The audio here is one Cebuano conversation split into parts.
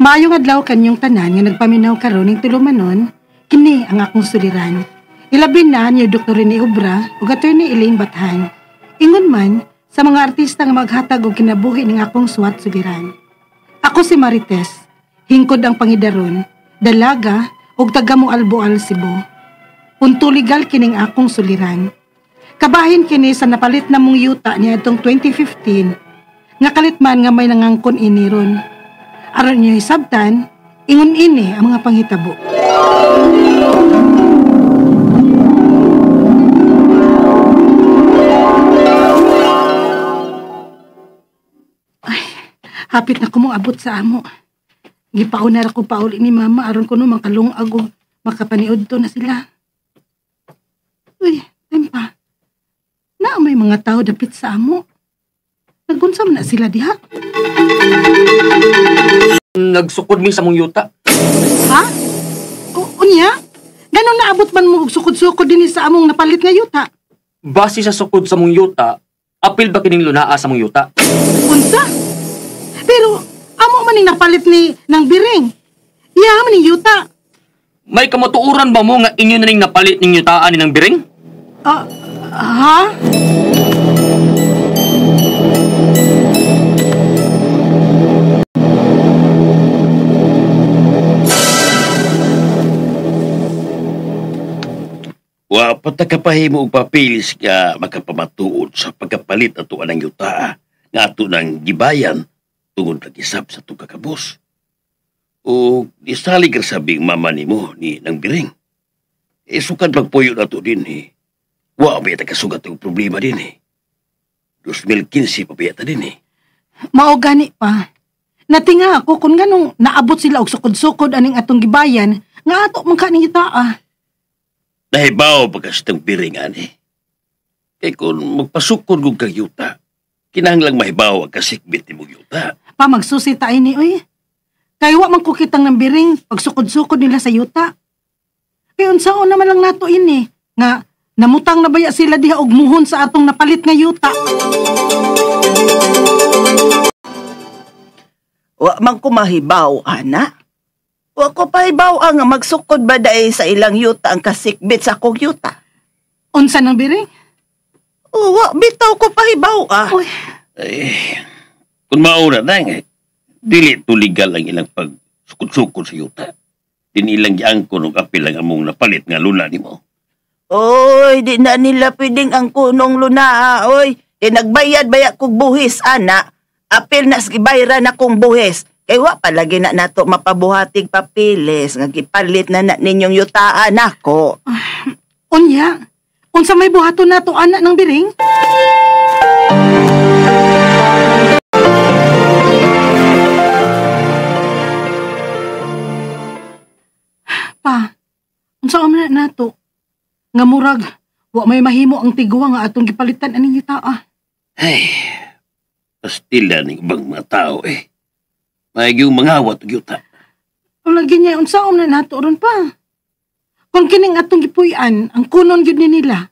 Maayong adlaw kanyong tanan nga nagpaminaw karon ning tulumanon, kini ang akong suliran. Ilabi na ni Dr. Rene Obra ug Attorney Elaine Bathan. Ingon man sa mga artista nga maghatag og kinabuhi ning akong suwat suliran. Ako si Marites, hingkod ang pangidaron, dalaga ug taga Moalboal, Cebu. Punto legal kining akong suliran. Kabahin kini sa napalit na mong yuta niadtong 2015, nga kalit man nga may nangangkon ini ron. Aron niyo hisabtan, ingon ini ang mga panghitabo. Ay, hapit na ko mong abot sa amo. Gipauna ra ko pauli ni mama aron kuno makalungag og makapaniud to na sila. Uy, tempa. Na may mga tao dapit sa amo. Nagunsa man na sila diha. Nagsukod mi sa mong yuta. Ha? Unya? Ganon naabot man mo og sukod-sukod dinhi sa among napalit nga yuta? Base sa sukod sa mong yuta, apil ba kining lunaa sa mong yuta? Unsa? Pero amo man ning napalit ni nang biring. Iya man ning yuta. May kamatuoran ba mo nga inyo na ning napalit ning yutaan ni nang biring? Ha? Wa pa ta kapahimo og papilis nga makapamatuod sa pagkapalit ato anang yuta nga ato nang gibayan tungod kagisab sa atong kakabos. O isalig ra sabing mama nimo ni nang biring. E sukad magpuyo nato dinhi. Wa ba ta kasugat og problema dinhi. 2015 pa biya ta dinhi. Mao gani pa. Natinga ako kung nganong naabot sila og sukod-sukod aning atong gibayan nga ato man ka ning yuta. Nahibaw pa kasi itong biring, ani. Kaya kung magpasukod kong kang yuta, kinahanglang mahibaw ang kasikbit ni mong yuta. Pa, magsusi tayo ni, uy. Kaya wa man ko kitang ng biring pagsukod-sukod nila sa yuta. Kaya unsaon naman lang nato ini, nga namutang na baya sila diha og muhon sa atong napalit nga yuta. Wa man ko mahibaw, ana. Wa ko pahibaw ang magsukod ba dae sa ilang yuta ang kasikbit sa akong yuta. Unsa nang biring? Wa, bitaw ko pahibaw ah. Uy. Ay, kung mauna na nga, dili to legal ang ilang pagsukod-sukod sa yuta. Din ilang giangkon og apil ang among napalit nga luna nimo. Oy, di na nila pwedeng ang kunong luna ah. Oy, di nagbayad baya kog buhis ana. Apil na gibayran akong buhis. Kay wa palagi na nato mapabuhatig papilis nga gipalit na na ninyong yutaan nako. Unya, unsa may buhaton nato ana ng biring? Pa, unsa man na nato? Nga murag wa may mahimo ang tiguang nga atong gipalitan aning yutaa. Ay, pastila ning ubang mga tao eh. May yung mangawat og yuta. Ang lagi niya, unsaon na nato ron pa. Kung kining atong gipuy-an, ang kunon gyud ni nila.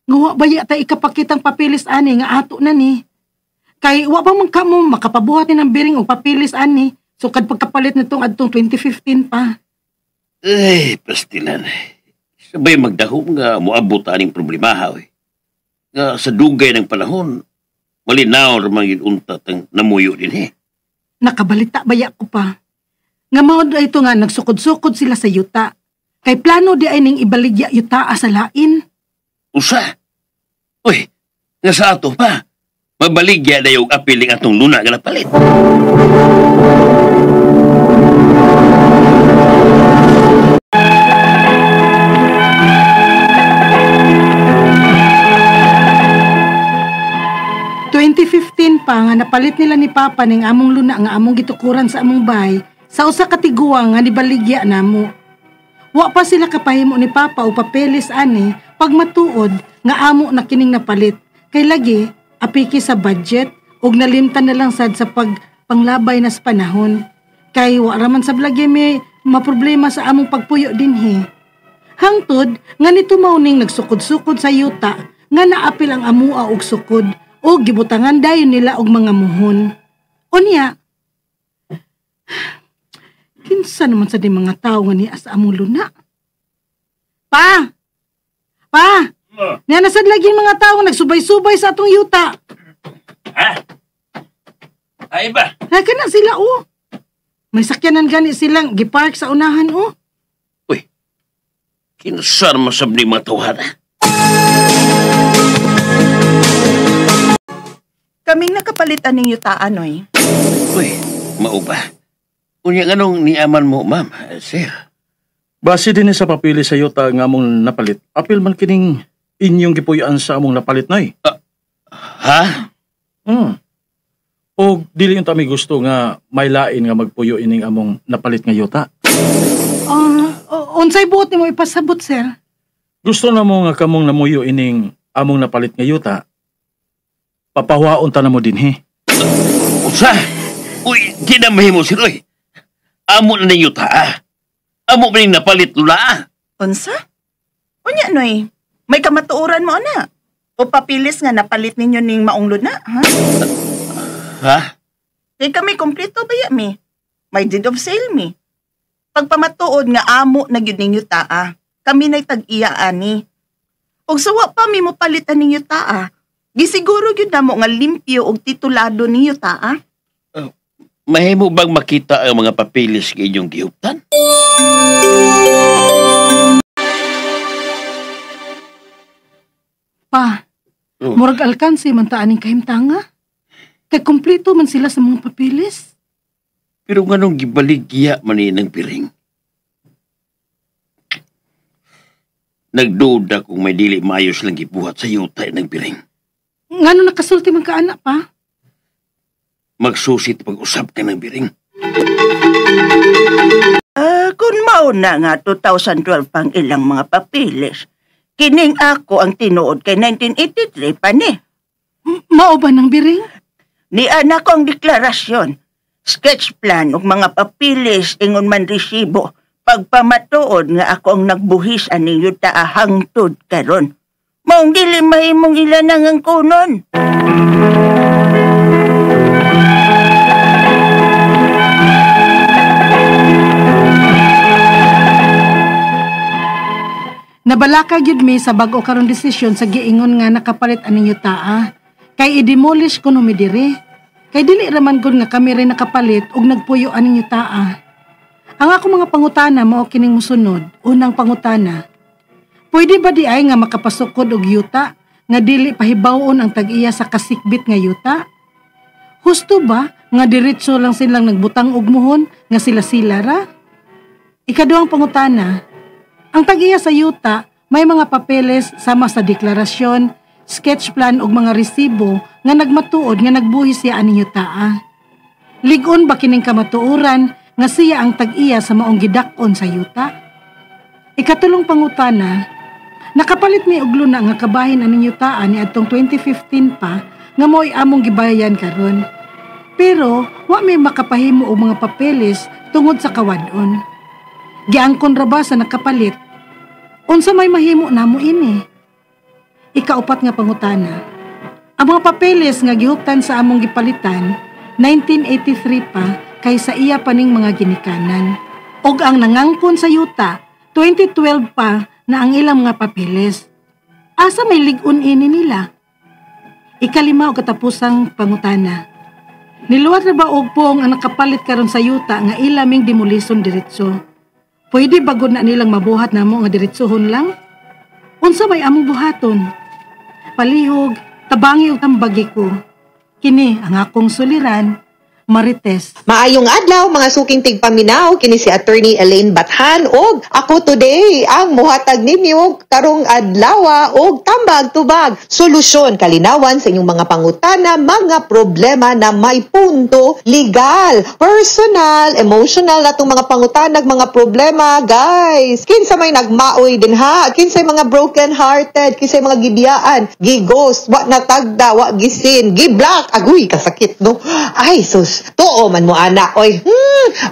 Nga wa baya ta ikapakitang papilis ani nga ato na ni. Kay wa pa man kamo makapabuhat ni ng biring og papilis ani. Sukad pagkapalit nitong adtong 2015 pa. Ay, pastilan. Sabay magdahom nga moabot aning problemaha. Eh. Nga sa dugay ng panahon, malinaw ramang yun unta tang namuyo din eh. Nakabalita baya ko pa. Nga mao ito nga nagsukod-sukod sila sa yuta. Kay plano di ay ning ibaligya yuta sa lain. Usa? Uy, nga sa ato pa. Mabaligya na yung apiling atong luna nga napalit. Pa nga napalit nila ni Papa ning among luna nga among gitukuran sa among bahay sa usa ka tiguang nga nibaligya namo. Wa pa sila kapahimo ni Papa o papeles ani pag matuod nga amo na kining napalit. Kay lagi apiki sa budget ug nalimtan na lang sad sa pagpanglabay na sa panahon. Kay wa raman sa lagi may maproblema sa among pagpuyo dinhi. Hangtod nga nito mao ning nagsukod-sukod sa yuta nga naapil ang amua og sukod o gibutangan dayon nila og mga muhon. Unya, Kinsa naman sa di mga tao nga niya sa among luna? Pa! Pa! Niya nasad lagi mga tao nga nagsubay-subay sa atong yuta. Ha? Ay ba? Naka na sila, oh. May sakyanan gani silang gipark sa unahan, oh. Uy, kinsa naman sab ni mga tawhana? Kaming nakapalit aning yutaan, oy. Uy, mao ba? Unya nganong niaman mo, ma'am, sir? Base din sa papili sa yuta nga among napalit, apil man kining inyong gipuy-an sa among napalit nay. Ha? O dili unta mi gusto nga may lain nga magpuyo ining among napalit nga yuta. Unsay buot nimo ipasabot, sir? Gusto na mo nga kamong namuyo ining among napalit nga yuta. Papahuaon ta na mo dinhi. Unsa? Uy, di na mahimo, sir, uy. Amo na ning yuta, ah. Amo pa ning napalit lula, ah. Unsa? Unya, Noy. May kamatuoran mo, ana. O papilis nga napalit ninyo ning maong luna, ha? Ha? Kay kami kompleto ba ya, mi? May deed of sale, mi. Pagpamatuod nga amo na gyud ninyo taa, kami na'y tag-iya ani. Og sawa pa mi mo palit aning yuta, gisiguro gyud namo nga limpyo og titulado ninyo taa. Mahimo bang makita ang mga papilis nga inyong gihuptan? Pa, Oh. murag alkansi man ta aning kahimtanga. Kay kompleto man sila sa mga papilis. Pero nganong gibaligya man ni ng piring? Nagduda kung may dili maayos lang gibuhat sa yuta ng piring. Ngano nakasulti man ka, anak, pa? Magsusit pag-usap ka ng biring. Kung mao na nga 2012 pang ilang mga papilis, kining ako ang tinuod kay 1983 pa ni. Mao ba ng biring? Ni anak ko ang deklarasyon, sketch plan ug mga papilis ingon man resibo pagpamatuod nga ako ang nagbuhis aning yuta hangtod karon. Maong dili mahimong ilan ang kunon. Nabalaka gyud mi sa bag-o karon desisyon sa giingon nga nakapalit aning yutaa. Kay i-demolish kuno mi diri. Kay dili raman gud nga kami rin nakapalit og nagpuyo aning yutaa. Ang ako mga pangutana mao kining mosunod. Unang pangutana, pwede ba di ay nga makapasukod og yuta nga dili pahibaw-on ang tag-iya sa kasikbit nga yuta? Husto ba nga diretso lang silang nagbutang og muhon nga sila-sila ra? Ikaduhang pangutana, ang tag-iya sa yuta may mga papeles sama sa deklarasyon, sketch plan ug mga resibo nga nagmatuod nga nagbuhis siya aning yutaa. Lig-on ba kining kamatuoran nga siya ang tag-iya sa maong gidak-on sa yuta? Ikatulong pangutana, nakapalit mi og luna nga kabahin aning yutaa ni adtong 2015 pa nga mo'y among gibayan karon. Pero wa mi makapahimo og mga papeles tungod sa kawad-on. Giangkon ra ba sa nakapalit? Unsa may mahimo namo ini? Ikaupat nga pangutana, ang mga papeles nga gihuptan sa among gipalitan 1983 pa kay sa iya pa ning mga ginikanan. Og ang nangangkon sa yuta 2012 pa na ang ilang mga papeles. Asa may lig-on ini nila? Ikalima o katapusang pangutana, niluwat na ba og pong ang nakapalit karon sa yuta nga ilaming demolison diretso? Pwede ba gud na nilang mabuhat namo nga diretsohon lang? Unsa may among buhaton? Palihog, tabangi og tambagi ko. Kini ang akong suliran, Marites. Maayong adlaw mga suking tigpaminaw, kini si Attorney Elaine Bathan og ako today ang muhatag ninyo karong adlaw og tambag tubag solusyon kalinawan sa inyong mga pangutana, mga problema na may punto legal, personal, emotional atong mga pangutana, mga problema, guys. Kinsa may nagmaoy din ha, kinsay mga broken hearted, kinsay mga gibiyaan, gighost, wa natagda, wa gisin, giblock, aguy kasakit no. Ay sus. Guys, tuo man mo ana oy.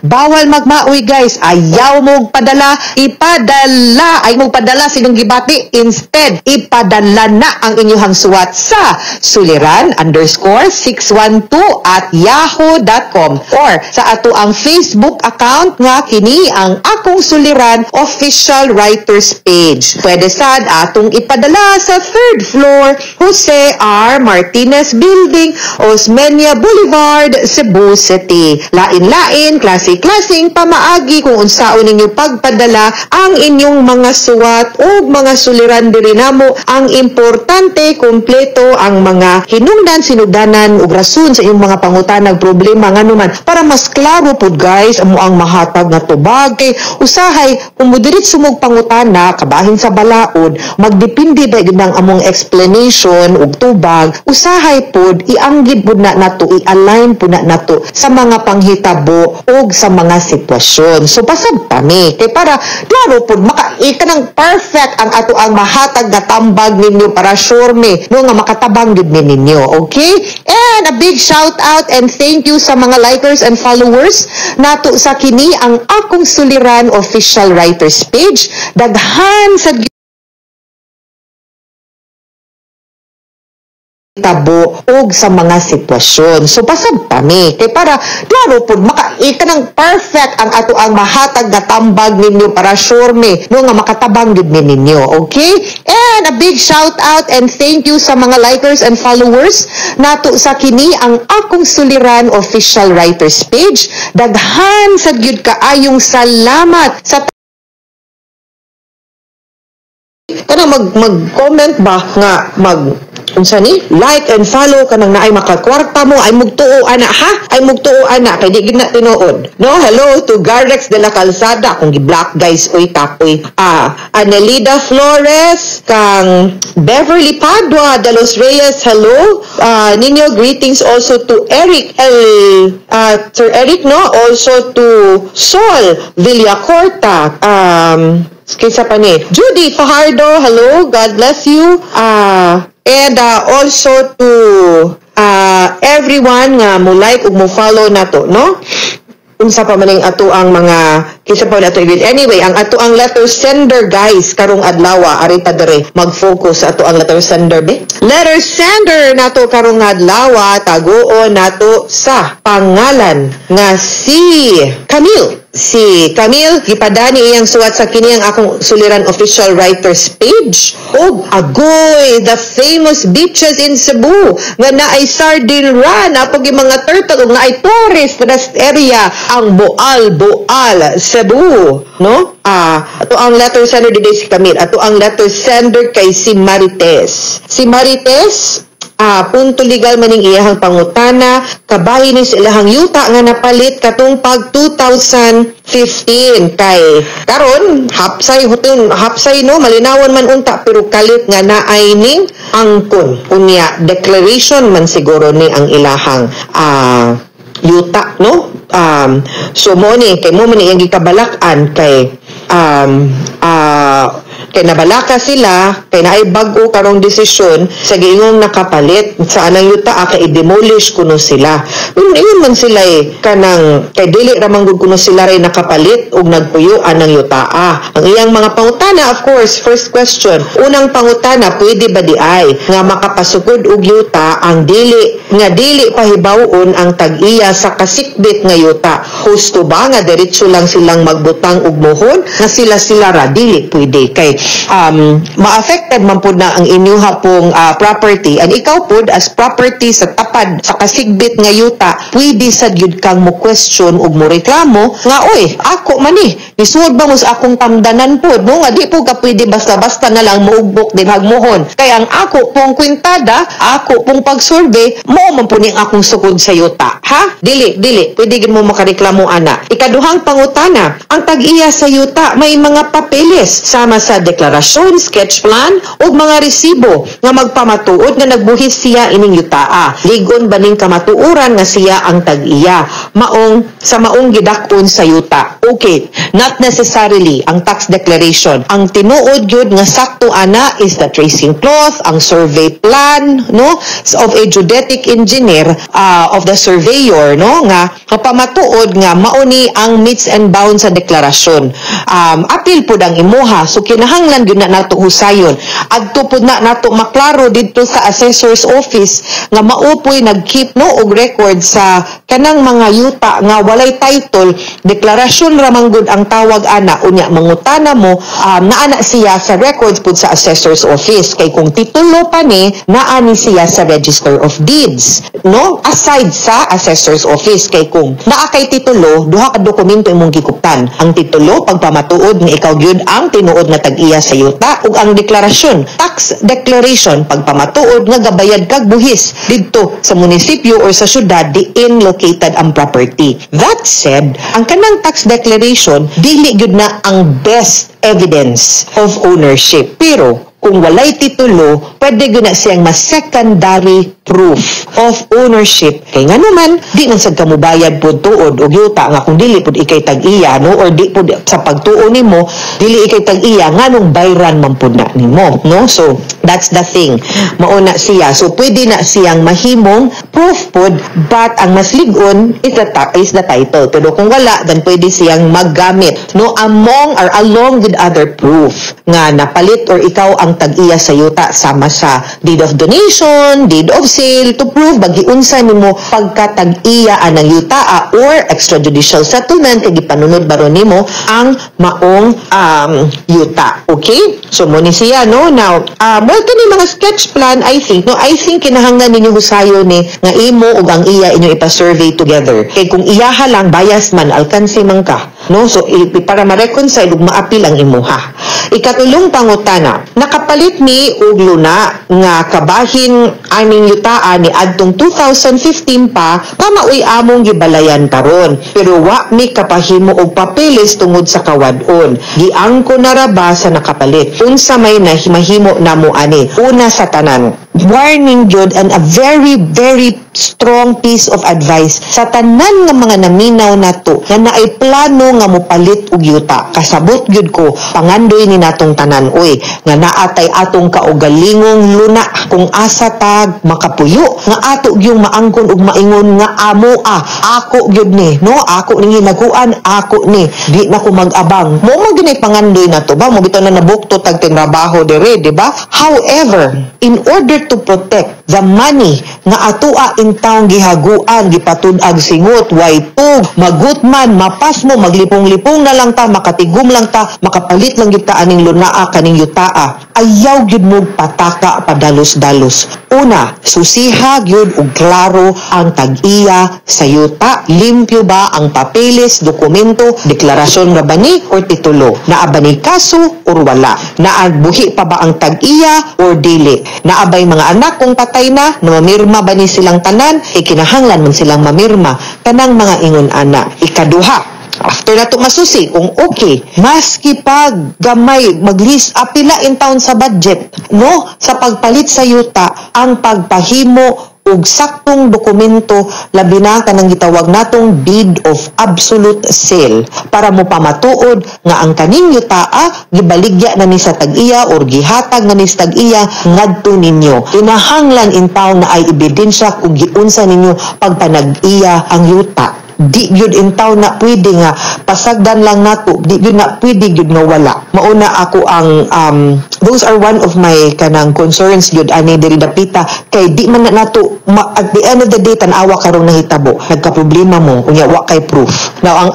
Bawal magmaoy, guys. Ayaw mo padala, ipadala. Ay mo padala sinong gibati. Instead, ipadala na ang inyong suwat sa suliran_612@yahoo.com or sa ato ang Facebook account nga kini ang Akong Suliran Official Writers Page. Pwede sad atong ipadala sa third floor, Jose R. Martinez Building, Osmeña Boulevard, Cebu City. Lain-lain, klase-klaseng pamaagi kung unsaon ninyo pagpadala ang inyong mga suwat o mga suliran diri namo. Ang importante, kumpleto ang mga hinungdan, sinugdanan ug rason sa inyong mga pangutanag, problema, nganuman, para mas klaro pud, guys, amo ang mahatag nga tubag, kay usahay kung mudiretso mong pangutana kabahin sa balaod, magdepende ba gyud ang among explanation ug tubag. Usahay pud ianggid pud na nato, i-align pud na nato sa mga panghitabo ug sa mga sitwasyon. So pasab mi kay para klaro pud, maka kanang perfect ang ato ang mahatag nga tambag ninyo, para sure mi, no, nga makatabang gyud mi ninyo. Okay, and a big shout out and thank you sa mga likers and followers nato sa kini ang Akong Suliran Official Writers Page. Daghan sa tabo og sa mga sitwasyon. So pasab mi kay para klaro pud, maka kanang perfect ang ato ang mahatag nga tambag ninyo, para sure mi, no, nga makatabang gyud mi ninyo. Okay? And a big shout out and thank you sa mga likers and followers nato sa kini ang Akong Suliran Official Writers Page. Daghan sa gyud kaayong salamat sa kanang mag mag-comment ba nga mag unsa ni like and follow, kanang naay makakwarta mo. Ay mugtuo ana ha, ay mugtuo ana, kay di gid na tinuod, no? Hello to Garrex de la Calzada, kung gi-block, guys, uy, kapoy. Anelida Flores, kang Beverly Padua de los Reyes, hello ninyo. Greetings also to Eric El Sir Eric, no, also to Sol Villacorta, kinsa pa ni, Judy Fajardo, hello, God bless you. And also to everyone nga mo like ug mo follow nato, no? Unsa pa man ning ato ang mga, kinsa pa man ato i-read. Anyway, ang ato ang letter sender, guys, karong adlaw, ari ta dere mag-focus sa ato ang letter sender be. Letter sender nato karong adlaw, taguon nato sa pangalan nga si Camille. Si Camille, gipadani iyang suwat sa kini ang Akong Suliran Official Writers Page. Og agoy, the famous beaches in Cebu nga naay sardine run, apog yung mga turtle ug naay tourist rest area, ang Boal Boal, Cebu, no? Ato ang letter sender dito si Camille. Ato ang letter sender kay si Marites. Si Marites, punto legal maning iyahang pangutana, kabahin ni sa ilahang yuta nga napalit katong pag 2015, kay karon hapsay hutun hapsay, no, malinawan man unta, pero kalit nga naay ning angkon. Unya declaration man siguro ni ang ilahang yuta, no? So mo ni kay mo man iyang gikabalak-an kay nabalaka sila kay naay bag-o karong desisyon sa giingong nakapalit sa anang yuta, kay i-demolish kuno sila. Pero ingon man sila eh, kanang kay dili ra man gud kuno sila ray nakapalit og nagpuyo anang yuta. Ang iyang mga pangutana, of course, first question, unang pangutana, pwede ba di ay nga makapasukod og yuta ang dili nga dili pahibawon ang tag-iya sa kasikbit nga yuta? Husto ba nga diretso lang silang magbutang og muhon nga sila sila ra? Dili pwede kay ma-affected man pud na ang inyuha pong property, and ikaw pud as property sa tapad sa kasigbit nga yuta, pwede sad gyud kang mo question ug mo reklamo nga, "Oy, ako man ni, nisuod ba mo sa akong tamdanan pud?" no, nga di po ka pwede basta-basta na lang muugbok din hagmuhon, kay ang ako pong kwintada, ako pong pag-survey mo man po ni ang akong sukod sa yuta, ha? Dili, dili pwede gid mo makareklamo ana. Ikaduhang pangutana, ang tag-iya sa yuta may mga papeles sama sa deklarasyon deklarasyon, sketch plan ug mga resibo nga magpamatuod nga nagbuhis siya ining yutaa. Ligon ba ning kamatuoran nga siya ang tag-iya maong sa maong gidak-on sa yuta? Okay, not necessarily ang tax declaration. Ang tinuod gyud nga sakto ana is the tracing cloth, ang survey plan, no, of a geodetic engineer, of the surveyor, no, nga kapamatuod nga mao ni ang metes and bounds sa deklarasyon. Apil pud ang imuha, so kinahanglan gyud na nato husayon. Adto pud na nato maklaro didto sa assessor's office nga mao po'y nag-keep, no, og record sa kanang mga yuta nga walay title, deklarasyon ra man gud ang tawag ana. Unya mangutana mo, naa na siya sa records pud sa assessor's office, kay kung titulo pa ni, naa ni siya sa Register of Deeds, no, aside sa assessor's office. Kay kung naa kay titulo, duha ka dokumento imong gikuptan: ang titulo, pagpamatuod nga ikaw gyud ang tinuod nga tag-iya sa yuta, ug ang deklarasyon, tax declaration, pagpamatuod nga gabayad kag buhis didto sa munisipyo or sa syudad diin located ang property. That said, ang kanang tax declaration, dili gyud na ang best evidence of ownership, pero kung walay titulo, pwede gyud na siyang mas secondary proof of ownership. Kay nga naman, di man sad ka mobayad pod tuod og yuta nga kung dili pod ikay tag-iya, no, or di pod sa pagtuo nimo dili ikay tag-iya, nganong bayran man pod na nimo, no? So that's the thing. Mao na siya. So pwede na siyang mahimong proof pod, but ang mas lig-on is the title. Pero kung wala, then pwede siyang maggamit, no, among or along with other proof nga napalit or ikaw ang tag-iya sa yuta, sama sa deed of donation, deed of sale, to prove bag giunsa nimo pagkatag-iya anang yuta or extrajudicial settlement kay gipanunod baron nimo ang maong yuta. Okay? So mo ni siya, no. Now, well, kani mga sketch plan, I think, no, I think kinahanglan ninyo husayon ni nga imo ug ang iya inyo ipa-survey together. Kay kung iyaha lang, bias man, alkansi man ka, no? So para ma-reconcile ug maapil ang imuha. Ikatulong pangutana: nakapalit ni og luna nga kabahin aning yutaa ni adtong 2015 pa, kamaoy among gibalayan karon, pero wa mi kapahimo og papeles tungod sa kawad-on. Giangko na ra ba sa nakapalit? Unsa may mahimo namo ani? Una sa tanan, warning gyud and a very, very strong piece of advice sa tanan nga mga naminaw nato nga naay plano nga mopalit og yuta. Kasabot gyud ko, pangandoy ni natong tanan oy nga naatay atong kaugalingong luna kung asa tag makapuyo nga ato gyung maangkon ug maingon nga amo, ah, ako gyud ni, no, ako ning hinaguan, ako ni, di na ko mag-abang mo. Mo gyud pangandoy nato ba mo bitaw na nabukto tag tinrabaho dire, di ba? However, in order to protect the money nga atoa intawong gihaguan, gipatud-ag singot, waytug, magutman, mapas mo, maglipong-lipong na lang ta, makatigom lang ta, makapalit lang gyud ta aning lunaa, kaning yutaa. Ayaw gyud mo pataka padalos-dalos. Una, susiha gyud og klaro ang tag-iya sa yuta. Limpyo ba ang papeles, dokumento, deklarasyon ra ba ni or titulo? Naa ba ni kaso or wala? Naa buhi pa ba ang tag-iya or dili? Naa bay mga anak? Kung patay na, mamirma ba ni silang tanan? E kinahanglan man silang mamirma. Kanang mga ingon ana. Ikaduha, after na to masusi, kung okay, maski pag gamay, mag-list, apila in town sa budget, no? Sa pagpalit sa yuta, ang pagpahimo og saktong dokumento, labi na kanang gitawag natong deed of absolute sale, para mo pamatuod nga ang kaning yutaa gibaligya na ni sa tag-iya or gihatag na ni sa tag-iya ngadto ninyo. Kinahanglan in town na ay ebidensya kung giunsa ninyo pagpanag-iya ang yuta. Di gyud in town na pwede nga pasagdan lang nato, di gyud na pwede gyud nga wala. Mauna ako ang those are one of my kanang concerns gyud ani diri dapita, kay di man na nato at the end of the day, tan-awa karong nahitabo, nagka-problema mo, unya wa kay proof. Now, ang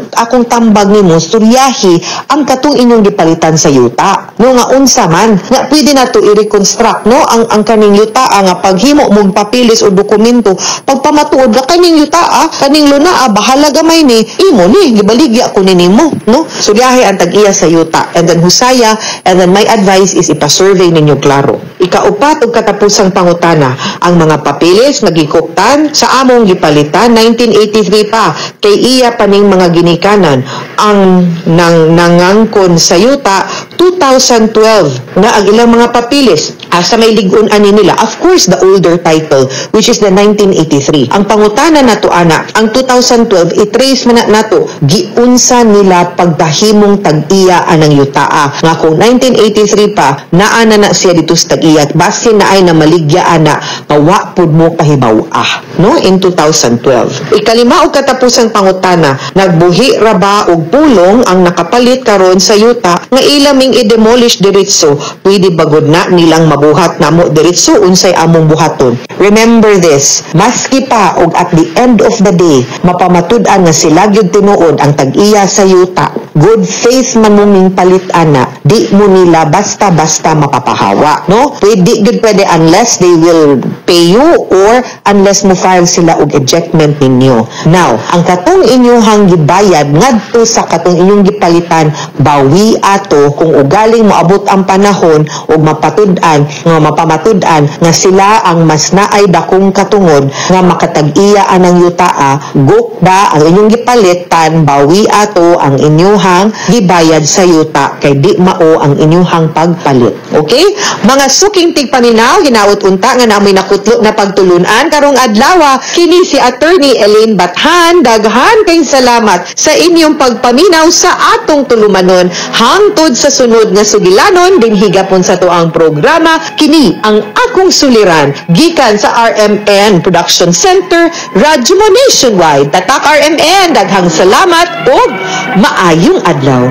akong tambag nimo, storyahi ang katong inyong gipalitan sa yuta, no, nga unsa man nga pwede nato i-reconstruct, no, ang kaning yuta nga paghimo mong papeles o dokumento pagpamatuod nga kaning yuta, kaning luna, bahala gamay ni imo ni gibaligya ko ni nimo, no? Storyahi ang tag-iya sa yuta and then husaya, and then my advice is ipa-survey ninyo klaro. Ikaupat ug katapusang pangutana: ang mga papeles nga gikuptan sa among gipalitan 1983 pa, kay iya pa ning mga ginikanan ang nang nangangkon sa yuta. 2012 na ang ilang mga papilis, asa may lig-on ani nila? Of course, the older title, which is the 1983. Ang pangutana nato ana, ang 2012, i-trace man na nato giunsa nila pagpahimong tag-iya anang yutaa nga kung 1983 pa naa na na siya dito sa tag-iya, basin na ay namaligya ana nga wa pud mo kahibaw-ah, no, in 2012. Ikalima og katapusang pangutana, nagbuhi ra ba og pulong ang nakapalit karon sa yuta nga ila ming i-demolish diretso? Pwede ba gud na nilang mabuhat namo diretso? Unsay among buhaton? Remember this, maski pa og at the end of the day mapamatud-an nga sila gyud tinuod ang tag-iya sa yuta, good faith man mo ming palit ana, di mo nila basta-basta mapapahawa, no? Pwede gyud, pwede, unless they will pay you or unless mo file sila og ejectment ninyo. Now, ang katong inyuhang gibayad ngadto sa katong inyong gipalitan, bawi ato kung ugaling moabot ang panahon ug mapatud-an nga mapamatud-an nga sila ang mas naay dakong katungod nga makatag-iya anang yutaa. Gukda ang inyong gipalitan, bawi ato ang inyuhang gibayad sa yuta kay di mao ang inyuhang pagpalit. Okay? Mga suking tigpaminaw, hinaot unta nga namoy nakutlo na pagtulunan karong adlaw. Kini si Attorney Elaine Bathan. Daghan kayong salamat sa inyong pagpaminaw sa atong tulumanon. Hangtod sa sunod nga sugilanon dinhi gapon sa tuang programa, kini ang Akong Suliran, gikan sa RMN Production Center, Radyo Mo Nationwide. Tatak RMN, daghang salamat ug maayong adlaw.